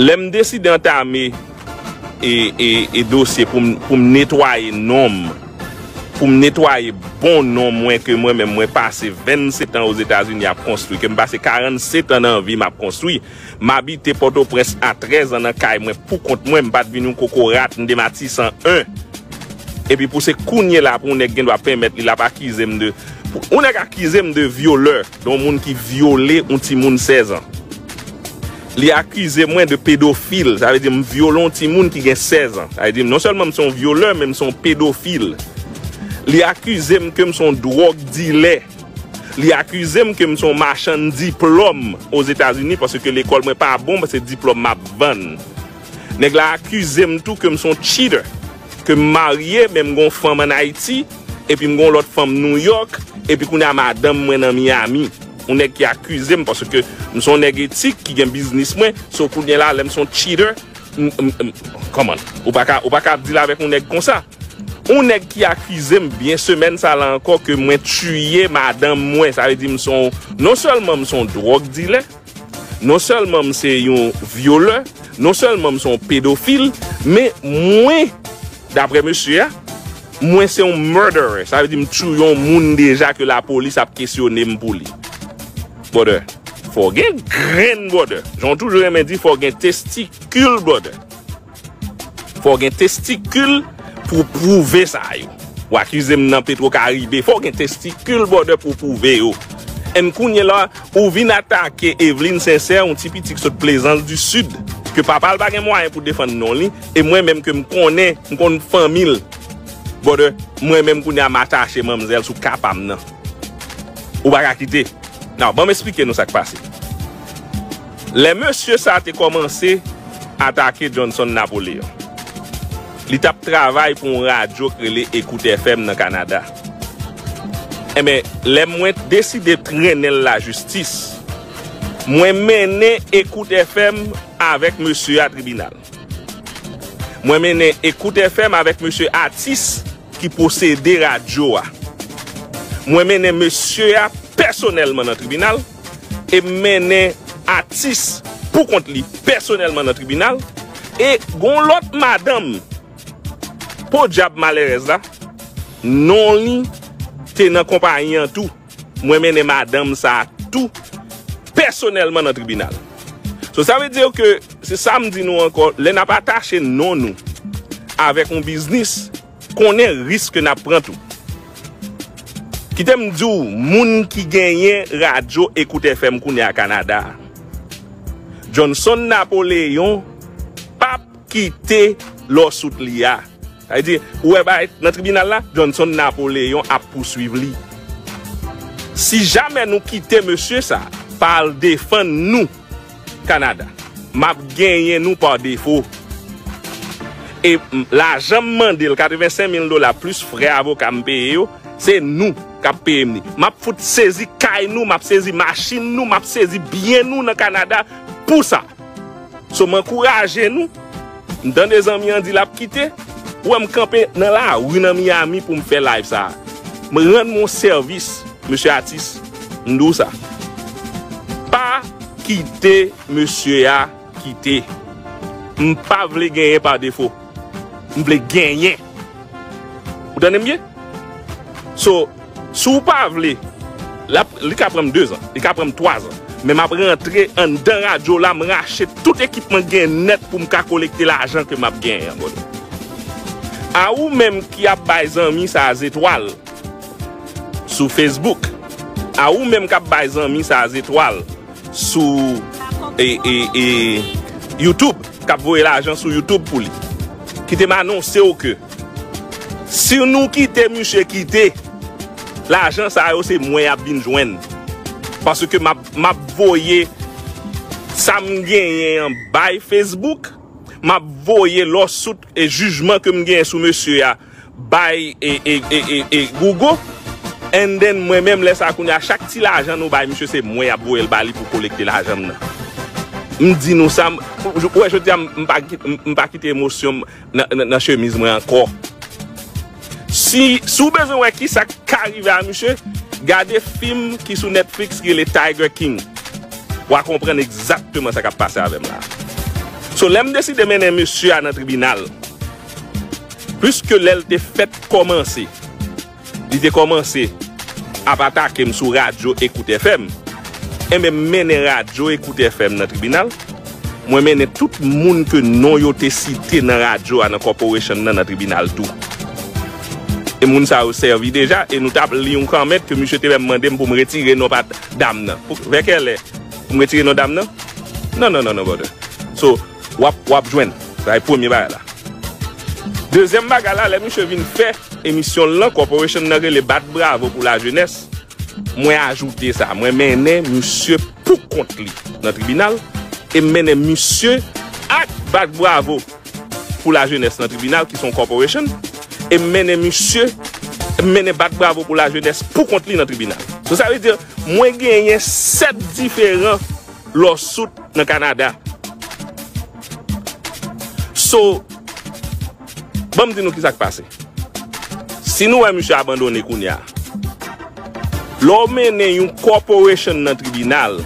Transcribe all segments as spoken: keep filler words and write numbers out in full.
Lè m deside antame e, e, e dosye pou m, pou m netwaye non m, pou m netwaye bon non mwen, ke mwen menm mwen pase vennsetan Ozetazini ap konstwi, ke m pase karannsèt an nan vi m ap konstwi. M abite Pòtoprens a trèz an nan kay mwen pou kont mwen, m pa t vin yon kokorat, m te Matisan en. Epi pou se kounye la pou yon nèg gen dwa pèmèt li l ap akize m de, pou yon nèg akize m de vyolè, de yon moun ki vyole yon timoun sèz an. Li akize mwen de pedofil, sa vle di m vyole yon timoun ki gen sèz an. Sa vle di m non sèlman m se yon vyolè, men m se yon pedofil. Li akize m ke m se yon dwòg dilè. Li akize m ke m se yon machann diplòm Ozetazini, paske lekòl mwen pa bon, se diplòm m ap vann. Nèg la akize m tou ke m se yon cheater, ke m marye, men m gen yon fanm ann Ayiti, epi m gen yon lòt fanm Nouyòk, epi kounye a madanm mwen nan Miami. Yon nèg ki akize m, paske m se yon nèg etik ki gen biznis mwen, so kounye la, lè m se yon cheater, m, m, m, kòman? Ou pa ka, ou pa ka ap deal avèk yon nèg konsa. Yon nèg ki akize m byen semèn sa la ankò ke mwen tiye madanm mwen, sa vle di m se yon, non sèlman m se yon dwòg dilè, non sèlman m se yon vyolè, non sèlman m se yon pedofil, men mwen, daprè mesye a, mwen se yon murderer, sa vle di m tiye yon moun deja ke lapolis ap kesyone m pou li. Brother, fò w gen grenn, brother. Jan w toujou renmen di, fò w gen testikil, brother. Fò w gen testikil pou w pwouve sa yo. W akize m nan Petro Caribe, fò w gen testikil, brother, pou w pwouve yo. And kounye la, ou vin atake Eveline Sincère, yon ti piti ki sot Plaisance du Sud, ke papa l pa gen mwayen pou defann non li, e mwen menm ke m konnen, m konn fanmi l. Brother, mwen menm kounye a m atache manmzèl sou ka pa m nan. Ou pa ka kite. Now, ban m esplike nou sa k pase. Lè mesye sa te kòmanse atake Johnson Napoléon, li t ap travay pou yon radyo k rele Écoute F M nan Kanada. Enben, lè mwen deside trennen l lajistis, mwen mennen Écoute F M avèk mesye a tribinal. Mwen mennen Écoute F M avèk mesye atis ki posede radyo a. Mwen mennen mesye a pèsonèlman nan tribinal e m mennen atis pou kont li pèsonèlman nan tribinal. E gon lòt madanm, podyab malerèz la, non li te nan konpayi an tou. Mwen mennen madanm sa a tou pèsonèlman nan tribinal. So, sa vle di ke, se sa m di nou ankò, lè n ap atache non nou avèk yon biznis, konnen risk ke n ap pran tou. Kite m di w, moun ki genyen radyo Écoute F M kounye a Kanada a, Johnson Napoléon p ap kite lawsuit li a. Sa vle di, ou wè bagay nan tribinal la, Johnson Napoléon ap pouswiv li. Si jamè nou kite mesye sa pa al defann nou Kanada, m ap genyen nou pa defo. E m, lajan m mande l, katrevensenk mil dola plis frè avoka m peye yo, se nou k ap peye m li. M ap fout sezi kay nou, m ap sezi machin nou, m ap sezi byen nou nan Kanada pou sa. So, m ankouraje nou. M tande zanmi an di l ap kite. Ou wè m kanpe nan lari nan Miami pou m fè live sa a. M rann mwen yon sèvis, mesye atis. M di w sa. Pa kite mesye a kite. M pa vle genyen pa defo. M vle genyen. Ou tande m byen? So, si w pa vle, l ap, li ka pran m dezan, li ka pran m twazan. Men m ap rantre anndan radyo la, m rache tout ekipman gen nèt pou m ka kolekte lajan ke m ap genyen an, brother. A ou menm ki ap bay zanmi sa a zetwal sou Facebook, a ou menm k ap bay zanmi sa a zetwal sou, e, e, e, YouTube, k ap voye lajan sou YouTube pou li. Kite m anonse w ke si nou kite misye kite, lajan sa yo se mwen y ap vin jwenn. Paske m ap, m ap voye sa m genyen an bay Facebook, m ap voye lawsuit e jijman ke m genyen sou mesye a bay e, e, e, e, e Google. And then, mwen menm, lè sa a, kounye a, chak ti lajan nou bay misye, se mwen y ap voye l ba li pou kolekte lajan m nan. M di nou sa, m, ou wè, jodi a, m, m pa, m, m pa kite emosyon m nan, nan, nan chemiz mwen ankò. Si, si w bezwen wè kisa k ka rive a misye, gade fim ki sou Netflix ki rele Tiger King. W a konprann egzakteman sa k ap pase avè m la. So, lè m deside mennen mesye a nan tribinal, pliske lè l te fèk kòmanse, li te kòmanse ap atake m sou radyo Ecoute F M, enben, m mennen radyo Ecoute F M nan tribinal. Mwen mennen tout moun ke non yo te site nan radyo a, nan corporation nan, nan tribinal tou. E moun sa yo sèvi deja, e nou t ap li yon kòmant ke misye te menm mande m pou m retire non pa dam nan. Pou, vè kèlè pou m retire non dam nan? Non, non, non, non, brother. So, w ap, w ap jwenn. Sa e premye bagay la. Dezyèm bagay la, lè misye vin fè emisyon l lan, corporation nan rele Bat Bravo pou Lajenès, mwen ajoute sa. Mwen mennen misye pou kont li nan tribinal, e m mennen misye ak Bat Bravo pou Lajenès nan tribinal, ki se yon corporation, e m mennen misye, m mennen Bat Bravo pou Lajenès pou kont li nan tribinal. So, sa vle di, mwen genyen sèt diferan lawsuit nan Kanada. So, ban m di nou ki sa k pase. Si nou wè misye abandone kounye a, lè w mennen yon corporation nan tribinal,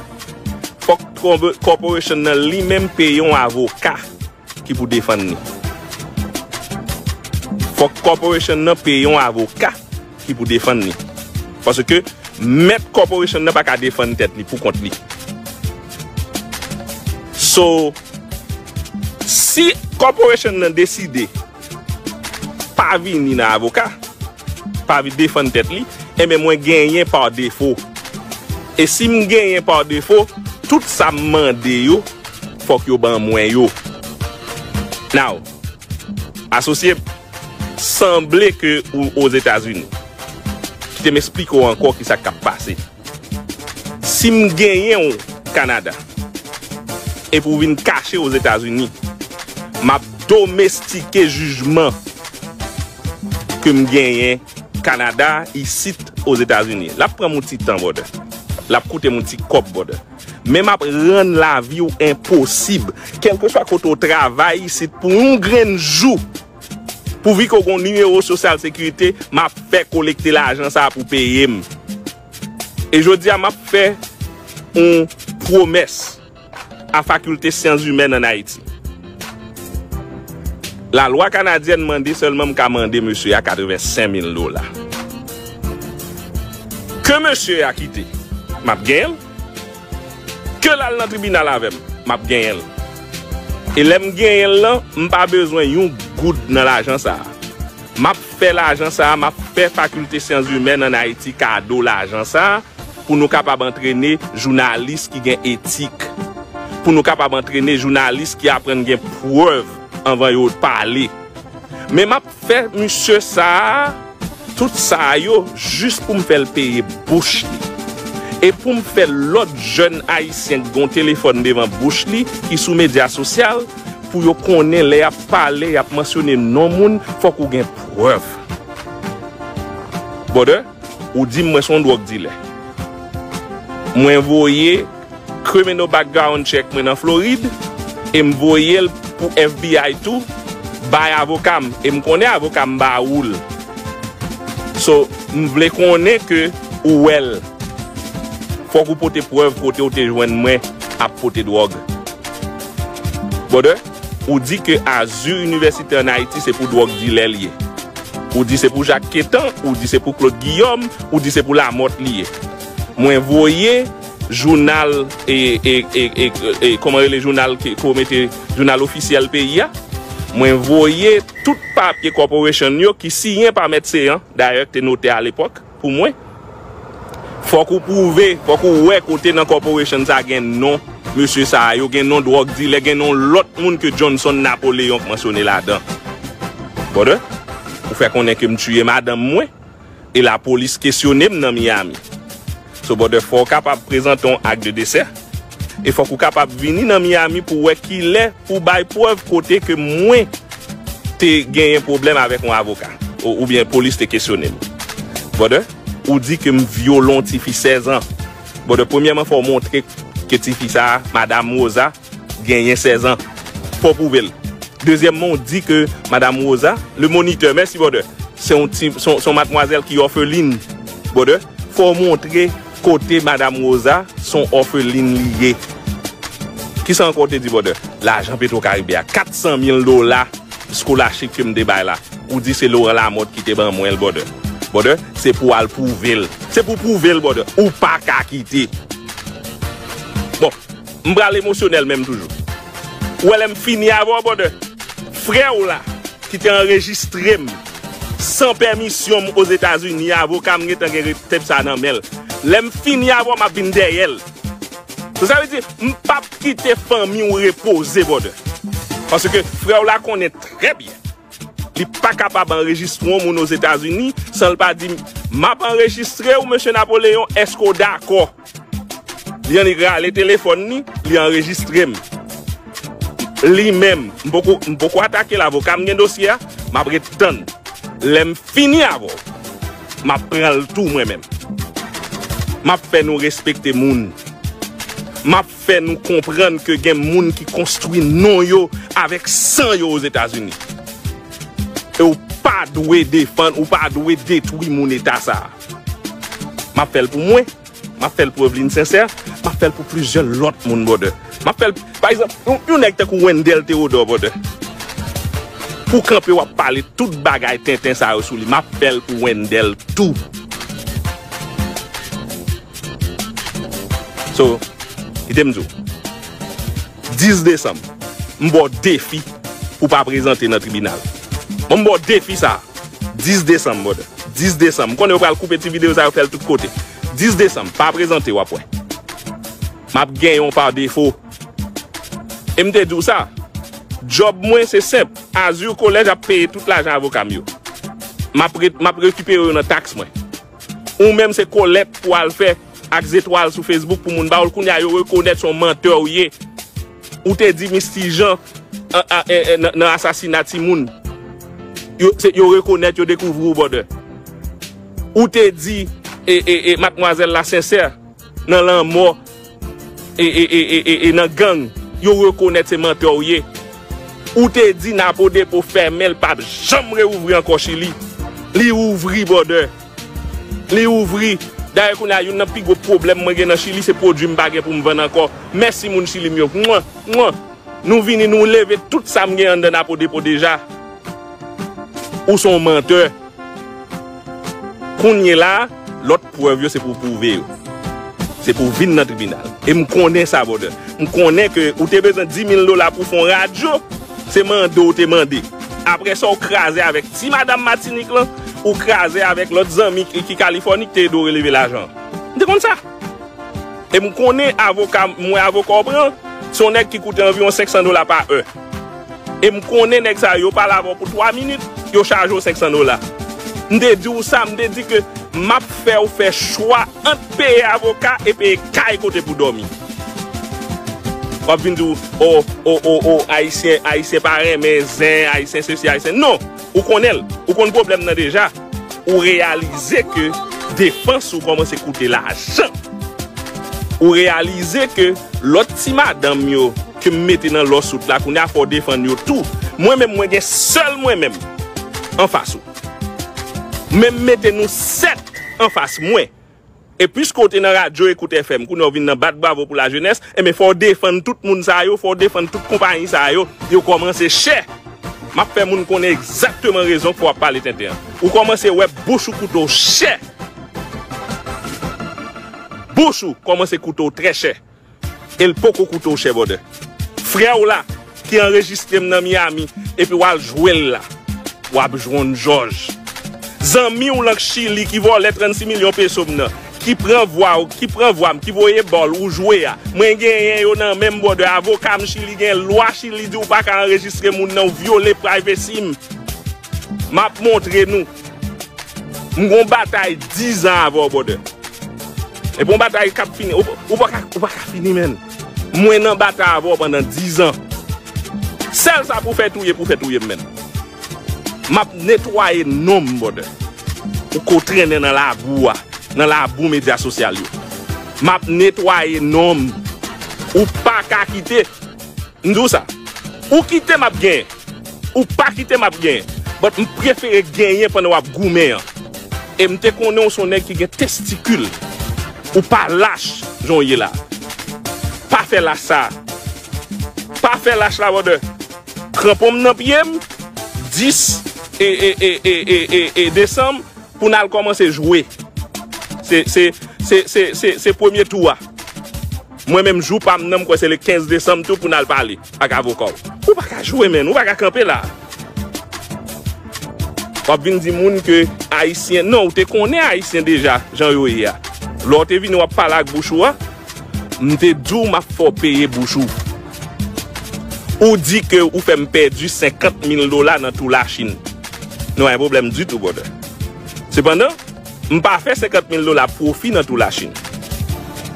fòk kòbe-, corporation nan li menm peye yon avoka ki pou defann li. Fòk corporation nan peye yon avoka ki pou defann li. Paske mèt corporation nan pa ka defann tèt li pou kont li. So, si corporation nan deside pa vini nan avoka, pa vin defann tèt li, enben mwen genyen pa defo. E si m genyen pa defo, tout sa m mande yo, fòk yo ban mwen yo. Now, asosye m, sanble ke ou Ozetazini. Kite m esplike w ankò ki sa k ap pase. Si m genyen w Kanada, epi w vin kache Ozetazini, m ap domestike jijman ke m genyen Kanada, isit Ozetazini. L ap pran m yon ti tan, brother. L ap koute m yon ti kòb, brother. Men m ap rann lavi w enposib. Kèlkeswa kote w travay isit pou yon grenn jou, pouvi ke w gen yon nimewo sosyal sekirite, m ap fè kolekte lajan sa a pou peye m. E jodi a, m ap fè yon pwomès a Fakilte Syans Imèn ann Ayiti. Lalwa kanadyèn mande sèlman m ka mande mesye a katrevensenk mil dola. Ke mesye a kite, m ap genyen l. Ke l al nan tribinal avè m, m ap genyen l. E lè m genyen l lan, m pa bezwen yon goud nan lajan sa a. M ap fè lajan sa a, m ap fè Fakilte Syans Imèn ann Ayiti kado lajan sa a, pou nou kapab antrene jounalis ki gen etik, pou nou kapab antrene jounalis ki aprann gen prèv anvan yo pale. Men m ap fè misye sa a, tout sa a yo, jis pou m fè l peye bouch li. E pou m fè lòt jèn ayisyen ki gen yon telefòn devan bouch li, ki sou medya sosyal, pou yo konnen lè y ap pale, y ap mansyone non moun, fòk ou gen prèv. Brother, ou di m mwen se yon dwòg dilè. Mwen voye criminal background check mwen nan Florid e m voye l pou F B I tou, bay avoka m, e m konnen avoka m ba ou l. So, m vle konnen ke ou wè l. Fòk ou pote prèv kote ou te jwenn mwen ap pote dwòg. Brother, ou di ke Azur University ann Ayiti se pou dwòg dilè li ye. Ou di se pou Jacques Quétan, ou di se pou Claude Guillaume, ou di se pou Lamothe li ye. Mwen voye jounal, e, e, e, e, e, kòman rele jounal ke, ke w mete, jounal ofisyèl peyi a. Mwen voye tout papye corporation yo ki siyen pa Mèt Seyan, dayè, ki te notè alepòk pou mwen. Fòk ou pwouve, fòk ou wè kote nan corporation sa gen non mesye sa yo, gen non dwòg dilè, gen non lòt moun ke Johnson Napoléon k mansyone ladan. Brother, ou fè konnen ke m tiye madanm mwen, e lapolis kesyone m nan Miami. So, brother, fò w kapab prezante yon ak de desè, e fòk ou kapab vini nan Miami pou wè kilè pou bay prèv kote ke mwen te genyen pwoblèm avèk yon avoka, ou, oubyen polis te kesyone m. Brother, ou di ke m vyole yon tifi sèz an. Brother, premyèman, fò w montre ke tifi sa a, Madam Rosa, genyen sèz an. Fò w pwouve l. Dezyèmman, ou di ke Madam Rosa, le moniteur, mèsi, brother, se yon ti, se yon, se yon madmwazèl ki òfelin, brother. Fò w montre kote Madam Rosa, se yon òfelin li ye. Kisa ankò w te di, brother? lajan Petro Caribe a, kat san mil dola, scholarship ke m te bay la. Ou di se Laurent Lamothe ki te ban mwen l, brother. Brother, se pou w al pwouve l. Se pou w pwouve l, brother. Ou pa ka kite. Bon, m pral emosyonèl menm toujou. Ou wè lè m fini avè w, brother. Frè w la, ki te anrejistre m san pèmisyon m Ozetazini, avoka m gentan gen re-, tep sa nan men l. Lè m fini avè w, m ap vin dèyè l. Sa vle di, m p ap kite fanmi w repoze, brother. Paske frè w la konnen trè byen. Li pa kapab anrejistre yon moun Ozetazini san l pa di, "M ap anrejistre w, mesye Napoleyon, èske w dakò?" Li annik rale telefòn li, li anrejistre m. Li menm, m poko, m poko atake l, avoka m gen dosye a, m ap ret tann. Lè m fini avè w, m ap pran l tou mwen menm. M ap fè nou respekte moun. M ap fè nou konprann ke gen moun ki konstwi non yo avèk san yo Ozetazini. E w pa dwe defann, ou pa dwe detwi moun eta sa a. M ap fè l pou mwen, m ap fè l pou Evelyne Sincère, m ap fè l pou plizyè lòt moun, brother. M ap fè l, pa egzanp, yon, yon nèg tankou Wendell Theodore, brother. Pou kanpe w ap pale tout bagay tenten sa yo sou li, m ap fè l pou Wendell tou. So, kite m di w. Dis desanm, m ba w defi pou pa prezante nan tribinal. Bon, m ba w defi sa. Dis desanm, brother. Dis desanm. M konnen yo pral koupe ti videyo sa yo, fè l tout kote. Dis desanm, pa prezante, w ap wè. M ap genyen w pa defo. E m te di w sa. Djòb mwen se senp. Azur Collège ap peye tout lajan avoka m yo. M ap re-, m ap rekipere yo nan taks mwen. Ou menm se kolèt pou al fè ak zetwal sou Facebook pou moun ba w l. Kounye a yo rekonèt se yon mantè w ye. Ou te di Misty Jean an, a, e, e, nan, nan asasina timoun. Yo, se, yo rekonèt, yo dekouvri w, brother. Ou te di e, e, e, madmwazèl la Sincère nan lanmò e, e, e, e, e, e nan gang, yo rekonèt se mantè w ye. Ou te di Napo Depo fèmen, l p ap janm reouvri ankò Chili. Li ouvri, brother. Li ouvri. Dayè, kounye a, youn nan pi gwo pwoblèm mwen gen nan Chili, se pwodui m pa gen pou m vann ankò. Mèsi, moun Chili m yo. Mwen, mwen. Nou vini, nou leve tout sa m gen anndan Napo Depo deja. Ou se yon mantè. Kounye la, lòt prèv yo se pou w pwouve yo. Se pou w vin nan tribinal. E m konnen sa, brother. M konnen ke ou te bezwen dis mil dola pou w fè yon radyo, se mande w te mande. Apre sa, w kraze avèk ti madanm Matinik lan, ou kraze avèk lòt zanmi ki, ki Kalifòni ki te ede w releve lajan an. M te konn sa. E m konnen avoka, m wè avoka w pran, se yon nèg ki koute anviwon senk san dola pa è. E m konnen nèg sa yo, yo pale avè w pou twa minit, yo chaje w senk san dola. M te di w sa, m te di ke m ap fè w fè chwa ant peye avoka e peye kay kote pou dòmi. W ap vin di w, o, o, o, o, Ayisyen, Ayisyen pa renmen zen, Ayisyen sesi, Ayisyen. Non! Ou konnen l. Ou konn pwoblèm nan deja. Ou reyalize ke defans ou kòmanse koute lajan. Ou reyalize ke lòt ti madanm yo ke m mete nan lawsuit la, kounye a fò w defann yo tou. Mwen menm, mwen gen sèl mwen menm anfas ou. Men m mete nou sèt anfas mwen. E piske w te nan radyo Ekout F M, kounye a w vin nan bat bravo pou lajenès, enben fò w defann tout moun sa yo, fò w defann tout konpayi sa yo, yo kòmanse chè. M ap fè moun konnen egzakteman rezon k fè w ap pale tenten an. Ou kòmanse wè bouch ou koute w chè. Bouch ou kòmanse koute w trè chè. E l poko koute w chè, brother. Frè w la, ki anrejistre m nan Miami, epi w al jwe l la, w ap jwenn jòj. Zanmi w lan k Chili, ki vòlè trannsis milyon peso m nan, ki pran vwa w, ki pran vwa m, ki voye ba w, ou jwe a. Mwen genyen yo nan men m, brother. Avoka m Chili gen lwa Chili di w pa ka anrejistre moun nan, w vyole privacy m. M ap montre nou. M gon batay dizan avè w, brother. E bon batay k ap fini. Ou, ou pa ka, ou pa ka fini, menn. Mwen nan batay avè w pandan dizan. Sèl sa pou fè touye, pou fè touye m, menn. M ap netwaye non m, brother. Ou ko trennen nan labou a, nan labou medya sosyal yo. M ap netwaye non m. Ou pa ka kite. M di w sa. Ou kite m ap genyen. Ou pa kite m ap genyen. But m prefere genyen pandan w ap goumen an. E m te konnen w se yon nèg ki gen testikil. Ou pa lach jan w ye la. Pa fè lach sa. Pa fè lach la, brother. Kranpon m nan pye m, dis e, e, e, e, e, e, e desanm, pou n al kòmanse jwe. Se, se, se, se, se, se premye tou a. Mwen menm, jou pa m nan, m kwè se le kenz desanm tou pou n al pale ak avoka w. Ou pa ka jwe, menn, ou pa ka kanpe la. W ap vin di moun ke Ayisyen, non, ou te konnen Ayisyen deja, jan yo ye a. Lè w te vini w ap pale ak bouch ou a, m te di w m ap fè w peye bouch ou. Ou di ke ou fè m pèdi senkant mil dola nan tou Lachin. Nou pa gen pwoblèm ditou, brother. Sepandan, m pa fè senkant mil dola pwofi nan tou Lachin.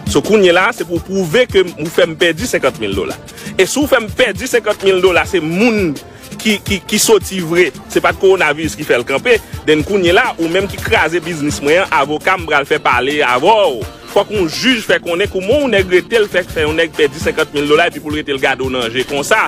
So, kounye la, se pou w pwouve ke ou fè m pèdi senkant mil dola. E si w fè m pèdi senkant mil dola, se moun ki, ki, ki soti vre. Se pa t kowonaviris ki fè l kanpe. Den kounye la, ou menm ki kraze biznis mwen an, avoka m pral fè pale avè w. Fòk yon jij fè konnen kouman yon nèg rete l fè, fè yon nèg pèdi senkant mil dola epi pou l rete l gade w nan je konsa.